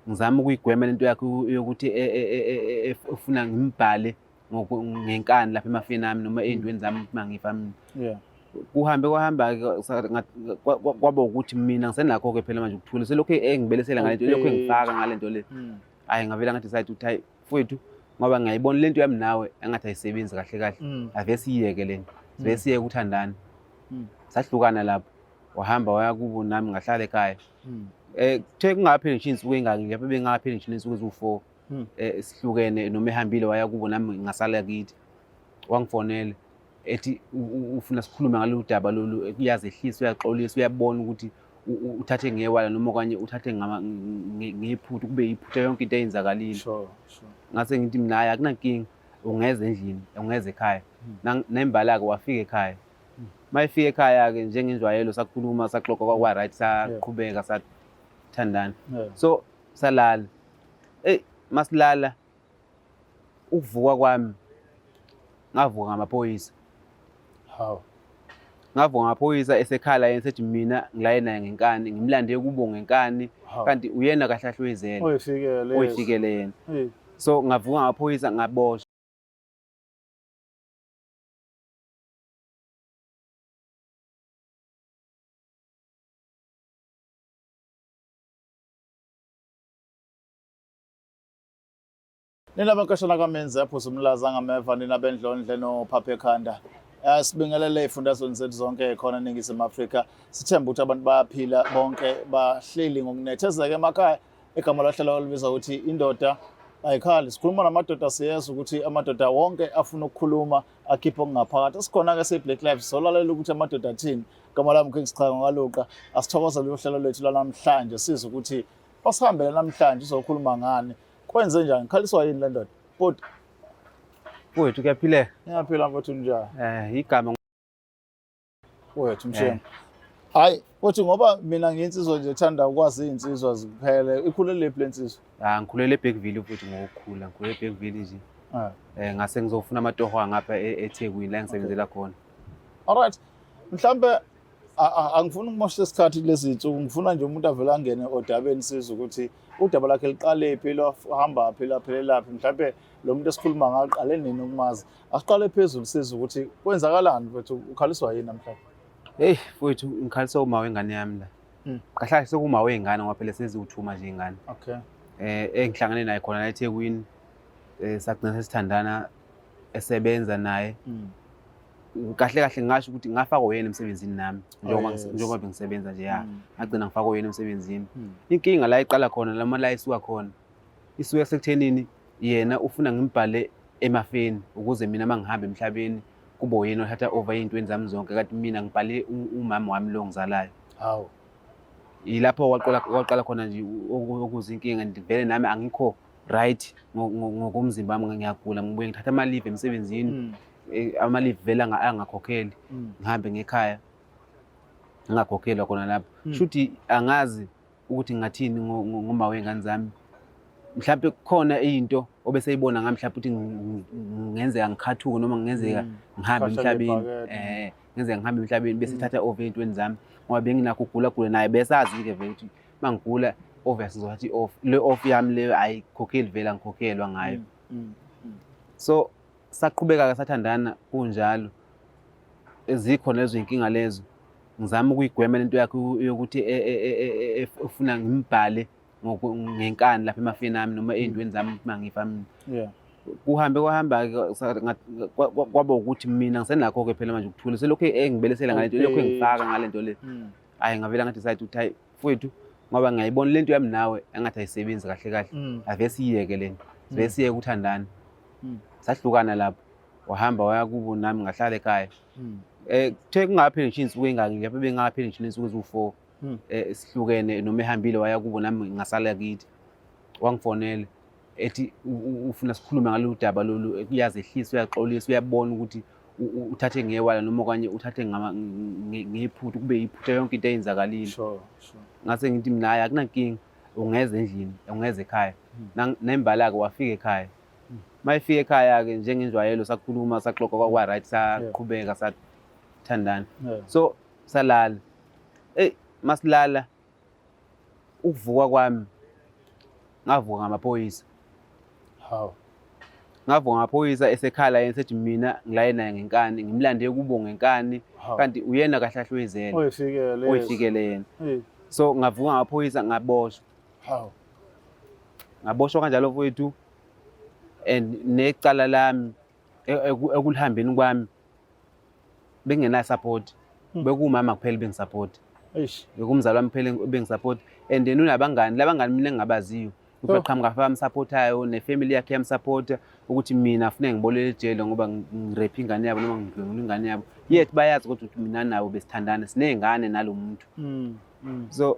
Ngizama ukuyigwema lento yakhe yokuthi efuna ngimbhale ngenkani lapha emafeni ami noma ey'ntweni zami ukuthi mangifa mina. Kuhambe kwahamba-ke kwaba ukuthi mina ngisenakho-ke phela manje ukuthula, selokhu engibelesela ngale nto, elokhu engifaka ngale nto le. Hhayi, ngavela nga-decide ukuthi hhayi mfowethu, ngoba ngiyayibona le nto yami nawe engathi ayisebenzi kahle kahle, ave siyiyeke le nto, sibe siyeke ukuthandana. Sahlukana lapho, wahamba waya kubo, nami ngahlala ekhaya. Kuthe kungapheli ngisho iy'nsuku ey'ngaki, lapho bengapheli ngisho iy'nsuku eziwu-4 sihlukene, noma ehambile waya kubo, nami ngasala kithi. Wangifonela ethi ufuna sikhulume ngalolu daba lolu, uyazehlisa, uyaxolisa, uyabona ukuthi uthathe ngewala noma okanye uthathe ngephutha, kube yiphutha yonke into eyenzakalile. Ngase ngithi mina hhayi, akunankinga, ungeza endlini, ungeza ekhaya. Nembala-ke wafika ekhaya. Uma efika ekhaya-ke njengenjwayelo sakhuluma, saxoxa, kwakwa-right, saqhubeka sathandana. So salala. Eyi, masilala ukuvuka kwami ngavuka ngamaphoyisa. Hawu. Ngavuka ngamaphoyisa esekhala yena sethi mina ngilaye naye ngenkani, ngimlande kubo ngenkani, kanti uyena kahle kahle oyizele. Oyifikele. Oyifikele yena. So ngavuka ngamaphoyisa ngaboshwa. Nina bankashana kaMenzi aphuza umlaza ngameva, nina bendlondle nophapha ekhanda. Sibingelele ey'fundazweni zethu zonke khona eNingizimu Afrika. Sithemba ukuthi abantu bayaphila bonke, bahleli ngokunethezeka emakhaya. Igama lahlelo libiza ukuthi indoda ayikhali. Sikhuluma namadoda, siyezwa ukuthi amadoda wonke afuna ukukhuluma, akhiphe okungaphakathi. Sikhona-ke siyi-Black Lives, solalela ukuthi amadoda athini. Igama lami King Sichaka ngakaLuqa. Asithokozele uhlelo lwethu lwanamhlanje, sizwe ukuthi basihambele namhlanje, uzokhuluma ngani, kwenze njani, khaliswa yini le ndoda? Bhuti. Mfowethu, kuyaphileka. Ngiyaphila mfowethu, njani? Igama wethu msheni. Hayi, futhi ngoba mina ngiyinsizwa nje ethanda ukwazi iy'nsizwa ziphele. Ikhulele phi le nsizwa? Ah, ngikhulele eBergville futhi ngokukhula, ngikhulele eBergville nje. Ngase ngizofuna amatoho ngapha eThekwini la engisebenzela khona. Alright. Mhlambe angifuni ukumosha isikhathi kulezi zinsuku, ngifuna nje umuntu avele angene odabeni sizwe ukuthi udaba lakhe liqalephi, lwahamba phi, laphelelaphi. Mhlambe lo muntu esikhuluma ngaye uqale nini ukumazi. Asiqale phezulu sizwe ukuthi kwenzakalani mfethu, ukhaliswa yini namhlanje? Hey mfowethu, ngikhaliswa uma wengane yami la. Kahle kahle sekuma wengane ngoba phela seziwuthuma nje ingane. Engihlangane naye khona la eThekwini, sagcina sesithandana, esebenza naye. Kahle kahle ngingasho ukuthi ngafakwa uyena emsebenzini nami, njengoba bengisebenza nje ya. Ngagcina ngifakwa uyena emsebenzini. Inkinga la iqala khona, noma la isuka khona, isuka sekuthenini yena ufuna ngimbhale emafeni ukuze mina uma ngihamba emhlabeni kube uyena othatha over ey'ntweni zami zonke, kanti mina ngibhale umama wami lo ngizalayo. Hawu. Yilapho kwaqala khona nje okuza inkinga. Vele nami angikho right ngokomzimba wami, ngiyagula, ngibuye ngithatha ama-leave emsebenzini. Ama-leave vele angakhokheli, ngihambe ngekhaya ngingakhokhelwa khona lapho. Shuthi angazi ukuthi ngingathini ngoma wey'ngane zami. Mhlampe kukhona into obeseyibona ngami, mhlampe ukuthi ngenzeka ngikhathuke noma ngenzeka ngihambe emhlabeni, ngenzeka ngihambe emhlabeni bese ithatha over ey'ntweni zami, ngoba benginakho ukugula gula naye besazi-ke vele ukuthi uma ngigula obvious ngizothatha i-off, le off yami leyo ayikhokheli vele, angikhokhelwa ngayo. So saqhubeka-ke sathandana kunjalo, zikhona lezo y'nkinga lezo. Ngizama ukuyigwema lento yakhe yokuthi efuna ngimbhale ngenkani lapha emafeni ami noma ey'ntweni zami ukuthi mangifa mina. Kuhambe kwahamba-ke kwaba ukuthi mina ngisenakho-ke phela manje ukuthula, selokhu engibelesela ngale nto, elokhu engifaka ngale nto le. Hhayi, ngavela nga-decide ukuthi hhayi mfowethu, ngoba ngiyayibona le nto yami nawe engathi ayisebenzi kahle kahle, ave siyiyeke le nto, sibe siyeke ukuthandana. Sahlukana lapho, wahamba waya kubo, nami ngahlala ekhaya. Kuthe kungapheli ngisho iy'nsuku ey'ngaki, lapho bengapheli ngisho iy'nsuku eziwu-4 sihlukene, noma ehambile waya kubo, nami ngasala kithi. Wangifonela ethi ufuna sikhulume ngalolu daba lolu, uyazehlisa, uyaxolisa, uyabona ukuthi uthathe ngewala noma okanye uthathe ngephutha, kube yiphutha yonke into eyenzakalile. Ngase ngithi mina hhayi, akunankinga, ungeza endlini, ungeza ekhaya. Nembala-ke wafika ekhaya. Uma efika ekhaya-ke njengenjwayelo sakhuluma, saxoxa, kwakwa-right, saqhubeka sathandana. So salala. Eyi, masilala ukuvuka kwami Ngavuka ngamaphoyisa. Hawu. Ngavuka ngamaphoyisa esekhala yena sethi mina ngilaye naye ngenkani, ngimlande kubo ngenkani. Hawu. Kanti uyena kahle kahle oyizele. Oyifikele. Oyifikele yena. Eh. So ngavuka ngamaphoyisa ngaboshwa. Hawu. Ngaboshwa kanjalo mfowethu and necala lami ekulihambeni kwami bengena support. Bekumama kuphela bengisupport. Eish. Bekumzali wami kuphela bengisupport and then unabangani, labangani mina engingabaziyo. Ukuthi Oh. baqhamuka bamsupportayo nefamily yakhe yamsupporta ukuthi mina funeka ngibolele ejele ngoba ngirape ingane yabo noma ngidlwengula ingane yabo. Yet bayazi kodwa ukuthi mina nabo besithandana siney'ngane nalo muntu. So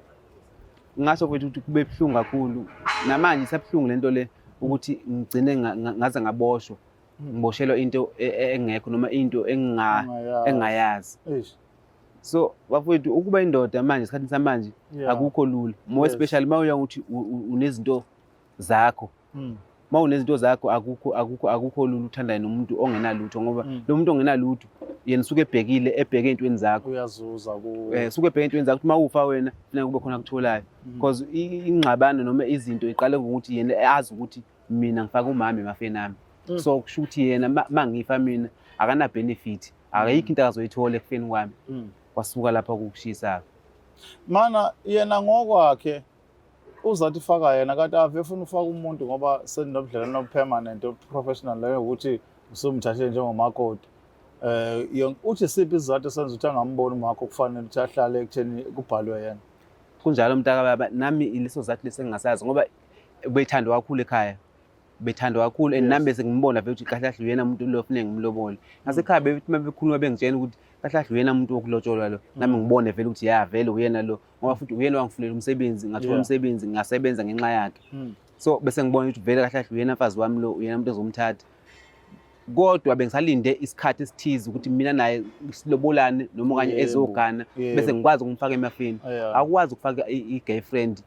ngasho mfethu ukuthi kube buhlungu kakhulu. Namanje isabuhlungu lento le ukuthi ngigcine ngaze ngaboshwa. Ngiboshelwa into engekho noma into Ongayazi. engayazi. Eish. So bafowethu ukuba indoda manje esikhathini samanje akukho lula. More especially uma uya ukuthi unezinto zakho. Uma unezinto zakho akukho lula uthandane nomuntu ongenalutho ngoba lo muntu ongenalutho yena usuke ebhekile, ebheke ey'ntweni zakho. Uyazuza ku Usuke ebheke ey'ntweni zakho ukuthi uma ufa wena kufuneka kube khona akutholayo. Because ingxabano noma izinto iqale ngokuthi yena azi ukuthi mina ngifaka umama emafeni ami. So kusho ukuthi yena ma ngifa mina akana benefit, akayikho into akazoyithola ekufeni kwami. Kwasuka lapha kukushisa. Mana yena ngokwakhe uzathi faka yena kanti ave efuna ufaka umuntu ngoba seninobudlelwano obupermanent obuprofessional leyo ukuthi usumthathe njengomakoti. Uthi siphi isizathu esenza ukuthi angamboni umakho kufanele ukuthi ahlale ekutheni kubhalwe yena? Kunjalo mntaka baba, nami ileso sizathu lesi engingasazi ngoba bethandwa kakhulu ekhaya. Bethandwa kakhulu and nami bese ngimbona vele ukuthi kahle kahle uyena umuntu lo ofuneka ngimlobole. Ngasekhaya bethi uma bekhuluma bengitshela ukuthi kahle kahle uyena umuntu wokulotsholwa lo. Nami ngibone vele ukuthi ya vele uyena lo ngoba futhi uyena wangifunela umsebenzi, ngathola umsebenzi, ngasebenza ngenxa yakhe. So bese ngibona ukuthi vele kahle kahle uyena mfazi wami lo, uyena umuntu ozomthatha. Kodwa bengisalinde isikhathi esithize ukuthi mina naye silobolane noma okanye ezogana bese ngikwazi ukumfaka emafini. Akukwazi ukufaka i-girlfriend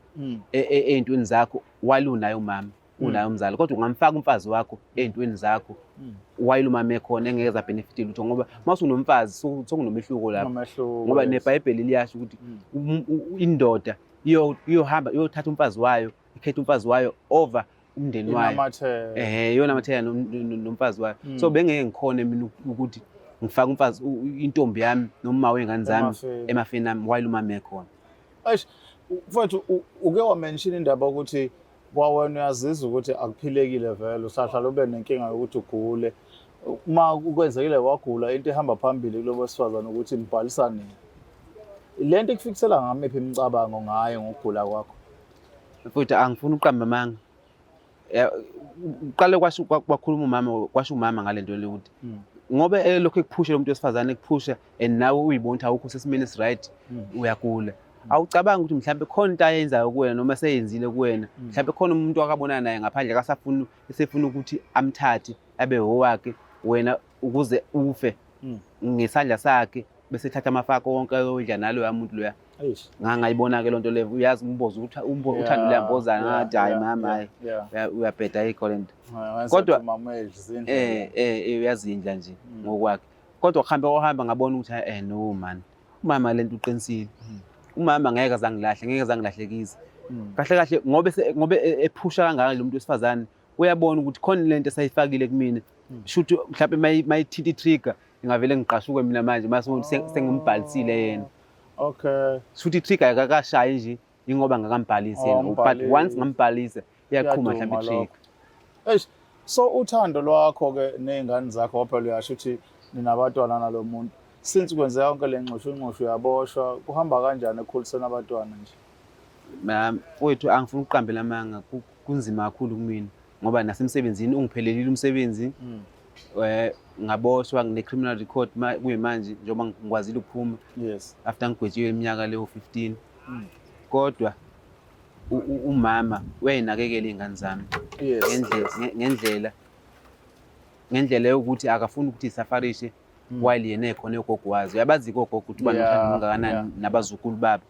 ey'ntweni zakho while unaye umama, unaye umzali. Kodwa ungamfaka umfazi wakho ey'ntweni zakho while umama ekhona engeke aze abenefite lutho ngoba uma usunomfazi sokunomehluko lapho. Kunomehluko, Ngoba yes. neBhayibheli liyasho ukuthi indoda iyohamba iyothatha umfazi wayo, ikhethe umfazi wayo over umndeni wayo. Inamathela. Iyona mathela nomfazi wayo. So bengeke ngikhone mina ukuthi ngifake umfazi intombi yami noma wengane zami Emafeni. emafeni ami while umama ekhona. Eish, mfowethu, uke wa-mention indaba ukuthi kwawena uyazizwa ukuthi akuphilekile vele, usahlala ube nenkinga yokuthi ugule. Uma kwenzekile wagula, into ehamba phambili kulobo wesifazane ukuthi nibhalisa nini. Le nto ikufikisela ngamiphi imicabango ngayo ngokugula kwakho? Mfowethu, angifuni ukuqamba amanga. Uqale kwasho kwakhuluma umama, kwasho umama ngale nto le ukuthi ngoba elokhu ekuphusha lo muntu wesifazane ekuphusha and nawe uyibona ukuthi awukho sesimeni esi-right, uyagula. Awucabangi ukuthi mhlambe khona into ayenzayo kuwena noma seyenzile kuwena, mhlambe khona umuntu akabonana naye ngaphandle akasafuni, esefuna ukuthi amthathe abe owakhe wena ukuze ufe ngesandla sakhe bese ethatha amafaka wonke ayodla naloya muntu loya. Eish. Ngangayibona-ke loo nto leyo, uyazi umbozo ukuthi uthando luyambozana, ngathi hhayi mama, hhayi, uyabheda ayikho le nto. Wenza Kodwa ukuthi umama uyadla izindlela. Uyazindla nje ngokwakhe. Kodwa kuhambe kwahamba ngabona ukuthi no man, umama le nto uqinisile. Umama ngeke azangilahle, ngeke azangilahlekise. Kahle kahle ngoba ngoba ephusha kangaka lo muntu wesifazane, uyabona ukuthi khona le nto esayifakile kumina. Shuthi mhlawumbe mayithinta i-trigger, ngingavele ngiqashuke mina manje mase sengimbhalisile yena. Shuthi i-trigger akakashayi nje ingoba ngakambhalisi yena. But once ngambhalisa iyaqhuma Iyaduma mhlawumbe i-trigger. Lokho. Eish, so uthando lwakho ke nezingane zakho phela uyasho ukuthi ninabantwana nalo muntu. Since kwenzeka yonke le nxushu nxushu uyaboshwa, kuhamba kanjani ekukhuliseni abantwana nje? Mfowethu, angifuni ukuqambela amanga, kunzima kakhulu kumina ngoba nasemsebenzini ungiphelelile umsebenzi. Ngaboshwa ngine criminal record kuyimanje njengoba ngikwazile ukuphuma. After ngigwetshiwe iminyaka leyo 15. Kodwa umama uyayinakekela iy'ngane zami. Ngendlela yokuthi akafuni ukuthi isafarishe while yena ekhona egogo wazi. Uyabazi ogogo ukuthi uba nothando olungakanani nabazukulu babo.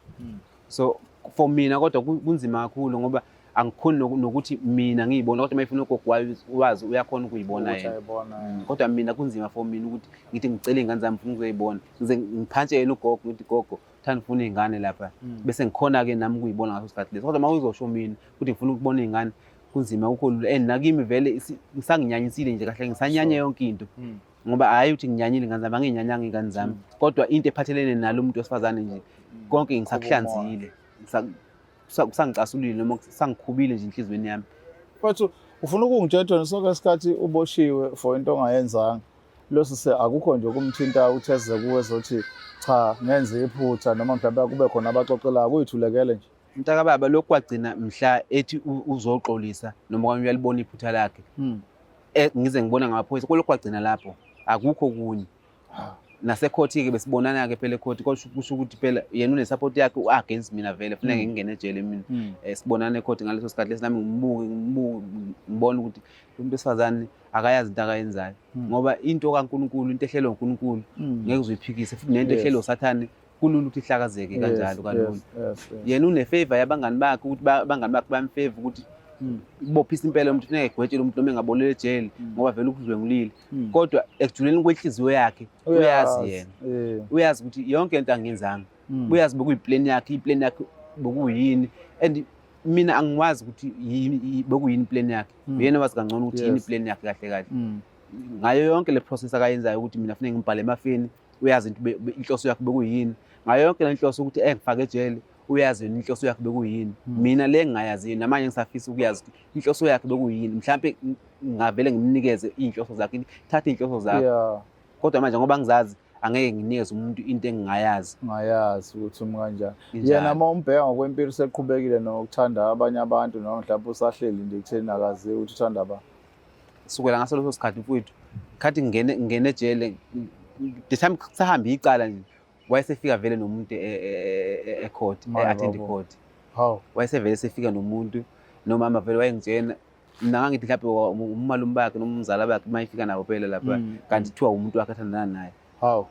So for mina kodwa kunzima kakhulu ngoba angikhoni nokuthi mina ngiyibone, kodwa uma efuna ugogo wazi uyakhona ukuyibona Ukuthi yena. ayibona, yeah. Kodwa mina kunzima for mina ukuthi ngithi ngicele iy'ngane zami ngifuna ukuzoyibona. Ngize ngiphantshe yena ugogo ngithi gogo Thanda ufuna iy'ngane lapha. Bese ngikhona-ke nami ukuyibona ngaso sikhathi leso. Kodwa uma uzosho mina ukuthi ngifuna ukubona iy'ngane, kunzima, akukho lula. And nakimi vele ngisanginyanyisile nje kahle, ngisanyanye yonke into. Ngoba hhayi ukuthi nginyanyile iy'ngane zami, angiyinyanyanga iy'ngane zami. Kodwa into ephathelene nalo muntu wesifazane nje, konke ngisakuhlanzile. Kusangicasulile noma kusangikhubile nje enhliziyweni yami. Mfethu, ufuna ukungitshela wena sonke isikhathi uboshiwe for into ongayenzanga. Lo sise akukho nje okumthinta uthi eze kuwe ezothi cha ngenze iphutha, noma mhlawumbe kube khona abaxoxelayo, kuyithulekele nje. Mntakababa, lokhu kwagcina mhla ethi uzoxolisa noma okanye uyalibona iphutha lakhe. Ngize ngibona ngamaphoyisa, kulokhu kwagcina lapho, akukho okunye. Nasekhothi-ke besibonana-ke phela ekhothi, kodwa kusho ukuthi phela yena une-support yakhe, u-against mina vele, funeka ngingene ejele mina. Sibonana ekhothi ngaleso sikhathi lesi, nami ngimubuke, ngimubuke, ngibone ukuthi lo muntu wesifazane akayazi into akayenzayo. Ngoba into kaNkulunkulu, into ehlelwe uNkulunkulu, ngeke uzuyiphikise, futhi nento ehlelwe uSathane kulula ukuthi ihlakazeke kanjalo kalula. Yena une-favor yabangani bakhe, ukuthi abangani bakhe bayamfavor ukuthi bophisa impela umuntu, funeka egwetshele umuntu noma engabolele ejele, ngoba vele ukudlwengulile. Kodwa ekujuleni kwenhliziyo yakhe uyazi yena. Uyazi ukuthi yonke into angiyenzanga. Uyazi bekuyi-plan yakhe, i-plan yakhe bekuyini. And mina angiwazi ukuthi bekuyini i-plan yakhe. Uyena wazi kangcono ukuthi yini i-plan yakhe kahle kahle. Ngayo yonke le process akayenzayo ukuthi mina funeka ngibhale emafeni, uyazi into inhloso yakhe bekuyini. Ngayo yonke le nhloso ukuthi engifake ejele, uyazi yena inhloso yakhe bekuyini. Mina le ngingayaziyo, namanje ngisafisa ukuyazi ukuthi inhloso yakhe bekuyini. Mhlampe ngingavele ngimnikeze iy'nhloso zakhe, thatha iy'nhloso zakho. Kodwa manje ngoba ngizazi, angeke nginikeze umuntu into engingayazi. Ungayazi ukuthi umi kanjani. Yena uma umbheka ngokwempilo useqhubekile nokuthanda abanye abantu, noma mhlawumbe usahleli nje ekutheni akaziwa ukuthi uthanda ba. Sukela ngaso leso sikhathi mfowethu, khathi ngingene ejele, the time kusahamba icala nje, wayesefika vele nomuntu e-court, e-attend court. Hawu. Wayesevele sefika nomuntu, nomama vele wayengitshena. Mina ngangithi mhlawumbe umalume bakhe noma umzala bakhe uma efika nabo phela lapha, kanti kuthiwa umuntu wakhe athandana naye. Hawu.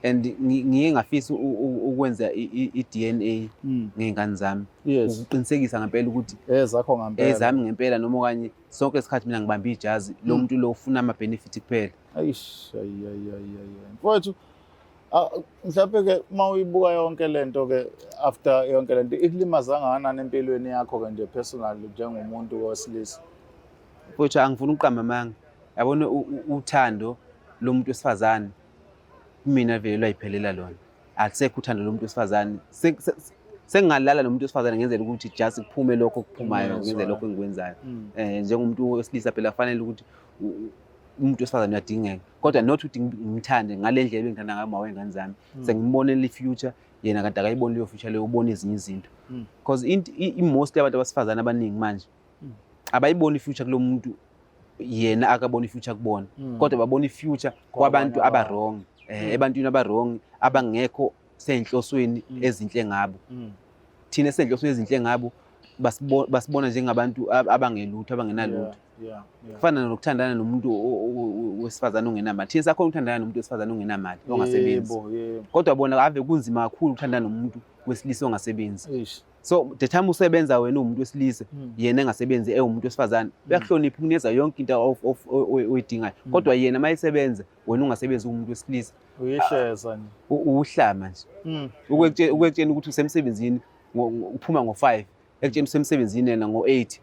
And ngiye ngafisa ukwenza i-DNA ngey'ngane zami. Ukuqinisekisa ngempela ukuthi ezakho ngempela. Ezami ngempela, noma okanye sonke isikhathi mina ngibambe ijazi lo muntu lo ufuna ama-benefit kuphela. Eish, ay, ay, ay, ay, ay. Mfowethu, mhlawumbe ke uma uyibuka yonke lento ke, after yonke lento, ikulimaza kangakanani empilweni yakho ke nje personally njengomuntu wesilisa? Mfowethu, angifuni ukuqamba amanga. Yabona uthando lomuntu wesifazane kumina vele lwayiphelela lona. Akusekho uthando lomuntu wesifazane. Sengingalala nomuntu wesifazane ngenzela ukuthi just kuphume lokho okuphumayo, ngenze lokho engikwenzayo. Njengomuntu wesilisa phela kufanele ukuthi umuntu wesifazane uyadingeka, kodwa not ukuthi ngimthande ngale ndlela ebengithanda ngayo uma wey'ngane zami. Sengimbonela i-future, yena kanti akayiboni leyo future leyo, ubona ezinye izinto. Because i-most yabantu abasifazane abaningi manje abayiboni i-future kulo muntu, yena akabona i-future kubona, kodwa babona i-future kwabantu aba-wrong, ebantwini aba-wrong, abangekho sey'nhlosweni ezinhle ngabo. Thina esenhlosweni ezinhle ngabo basibona njengabantu abangelutho, abangenalutho. Kufana nokuthandana nomuntu wesifazane ongenamali. Thina sakhona ukuthandana nomuntu wesifazane ongenamali, ongasebenzi. Kodwa bona ave kunzima kakhulu ukuthandana nomuntu wesilisa ongasebenzi. So the time usebenza wena uwumuntu wesilisa, yena engasebenzi ewumuntu wesifazane, uyakuhlonipha, ukunikeza yonke into oyidingayo. Kodwa yena uma esebenza, wena ungasebenzi uwumuntu wesilisa, Uyihleza nje. Uhlama nje. Ukwetshena ukuthi usemsebenzini, uphuma ngo-5, ekutsheni usemsebenzini yena ngo-8,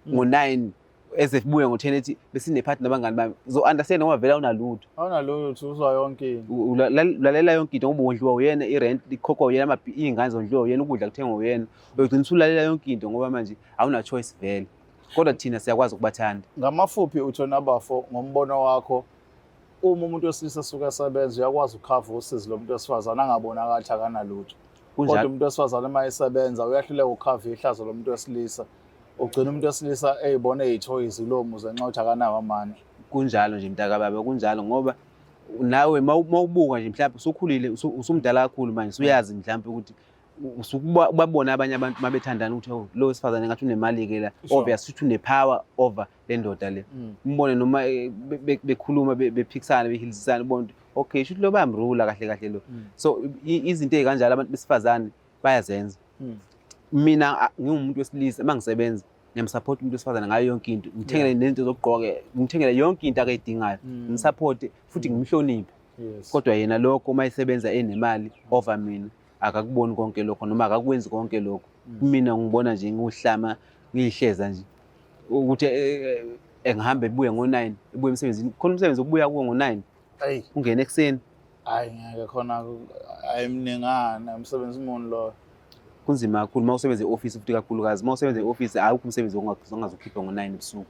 ngo-9, ezebuya ngo-10 ethi besinephathi nabangani bami. So understand ngoba vele awunalutho. Awunalutho, uzwa yonke into. Ulalela yonke into ngoba wondliwa uyena, i-rent ikhokhwa uyena, iy'ngane zondliwa uyena, ukudla kuthengwa uyena. Uyogcina usulalela yonke into ngoba manje awuna choice vele. Kodwa thina siyakwazi ukubathanda. Ngamafuphi uthona bafo, ngombono wakho, uma umuntu wesilisa esuke esebenza uyakwazi ukukhava usizi lomuntu wesifazane angabonakali ukuthi akanalutho. Kodwa umuntu wesifazane uma esebenza uyahluleka ukukhava ihlazo lomuntu wesilisa. Ugcina umuntu wesilisa eyibona eyithoyizi kulowo muzi ngenxa yokuthi akanawo amandla. Kunjalo nje mntakababa, kunjalo ngoba nawe mawubuka nje mhlawumbe usukhulile, usumdala kakhulu manje, usuyazi mhlawumbe ukuthi ubabona abanye abantu mabethandana ukuthi oh, lo wesifazane ngathi unemali-ke la. Obvious ukuthi une-power over le ndoda le. Umbone noma bekhuluma, bephikisana, behilizisana, ubone ukuthi okay, shuthi lo bayamrula kahle kahle lo. So izinto ey'kanjalo abantu besifazane bayazenza. Mina ngingumuntu wesilisa, uma ngisebenza ngiyamsupport umuntu wesifazane ngayo yonke into, ngithengele nezinto zokugqoka, ngithengele yonke into akayidingayo, ngimsupporte futhi ngimhloniphe. Kodwa yena lokho uma esebenza enemali over mina, Akakuboni konke lokho noma akakwenzi konke lokho. Kumina ngibona nje ngiwuhlama, ngiyihleza nje ukuthi engihambe ebuye ngo-9, ebuye emsebenzini. Khona umsebenzi okubuya kuwo ngo-9, Eyi, ungene ekuseni. Hayi, ngeke khona, ayimningana umsebenzi muni lo. Kunzima kakhulu uma usebenza e-ofisi, futhi kakhulukazi uma usebenza e-ofisi awukho umsebenzi ongazukhipha ngo-9 ebusuku.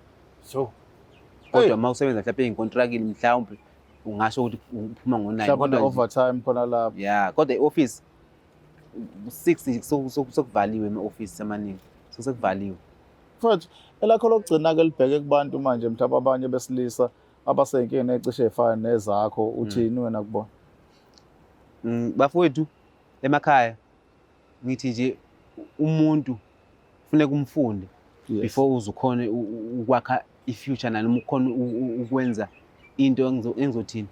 Kodwa uma usebenza mhlawumbe ey'nkontrakini, mhlawumbe ungasho ukuthi uphuma ngo-9. Mhlawumbe Kodwa nje- overtime khona lapho. Ya, kodwa i-office 6 sokuvaliwe ema-ofisi amaningi, sekuvaliwe. Mfowethu, elakho lokugcina-ke libheke kubantu manje, mhlawumbe abanye besilisa abasey'nkingeni ey'cishe y'fane nezakho, uthini wena kubona? Bafowethu emakhaya, ngithi nje umuntu kufuneka umfunde before uze ukhone ukwakha i-future naye, noma ukhone ukwenza into engizothini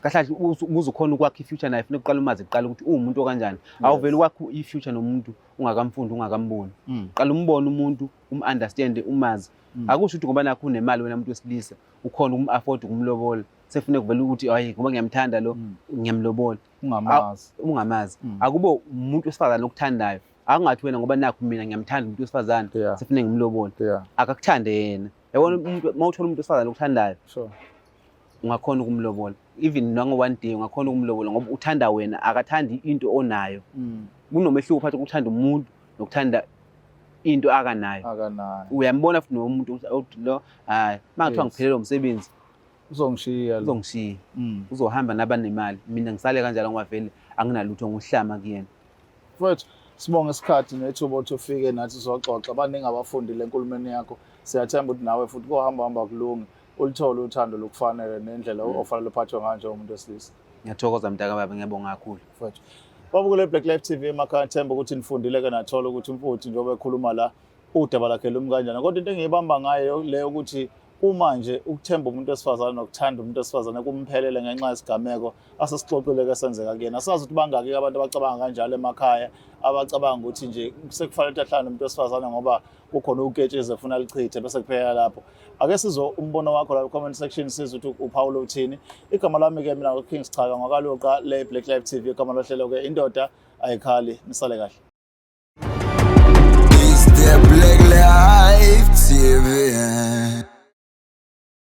kahle kahle, ukuze ukhone ukwakha i-future naye funeka uqale umazi kuqala ukuthi uwumuntu okanjani. Awuvele ukwakha i-future nomuntu ungakamfundi, ungakamboni. Qala umbone umuntu, um-understand, umazi. Akusho ukuthi ngoba nakho unemali wena muntu wesilisa ukhona ukum-afford ukumlobola, sefuna kuvele ukuthi hayi, ngoba ngiyamthanda lo, ngiyamlobola. Ungamazi. Ungamazi. Akube umuntu wesifazane okuthandayo, akungathi wena ngoba nakho mina ngiyamthanda umuntu wesifazane, sefuna ngimlobole. Akakuthande yena, yabona, umuntu uma uthola umuntu wesifazane okuthandayo, ungakhona ukumlobola even nango one day, ungakhona ukumlobola ngoba uthanda wena, akathandi into onayo. Kunomehluko phakathi kokuthanda umuntu nokuthanda into akanayo. Akanayo. Uyambona futhi nomuntu ukuthi lo, hayi, uma ngathiwa ngiphelelwe umsebenzi, Uzongishiya lo. Uzongishiya, uzohamba nabanemali, mina ngisale kanjalo ngoba vele anginalutho, nguhlama kuyena. Mfowethu, sibonge isikhathi nethuba ukuthi ufike nathi sizoxoxa. Baningi abafundile enkulumeni yakho. Siyathemba ukuthi nawe futhi kohamba hamba kulunge, ulithole uthando lokufanele nendlela ofanele uphathwe ngayo njengomuntu wesilisa. Ngiyathokoza, mntakababa, ngiyabonga kakhulu. Mfowethu, babukele Black Life TV emakhaya, themba ukuthi nifundile-ke, nathola ukuthi umfowethu njengoba ekhuluma la udaba lakhe lumi kanjani. Kodwa into engiyibamba ngayo leyo ukuthi uma nje ukuthemba umuntu wesifazane nokuthanda umuntu wesifazane kumphelele ngenxa yesigameko asesixoxile-ke senzeka kuyena. Asazi ukuthi bangaki abantu abacabanga kanjalo emakhaya, abacabanga ukuthi nje sekufanele ukuthi ahlale nomuntu wesifazane ngoba kukhona uketshezi efuna lichithe bese kuphela lapho. Ake sizwe umbono wakho la comment section, sizwe ukuthi uphawula uthini. Igama lami-ke mina uKing Sichaka ngwakaluqa le Black Life TV. Igama lohlelo-ke Indoda Ayikhali. Nisale kahle. It's the Black Life TV.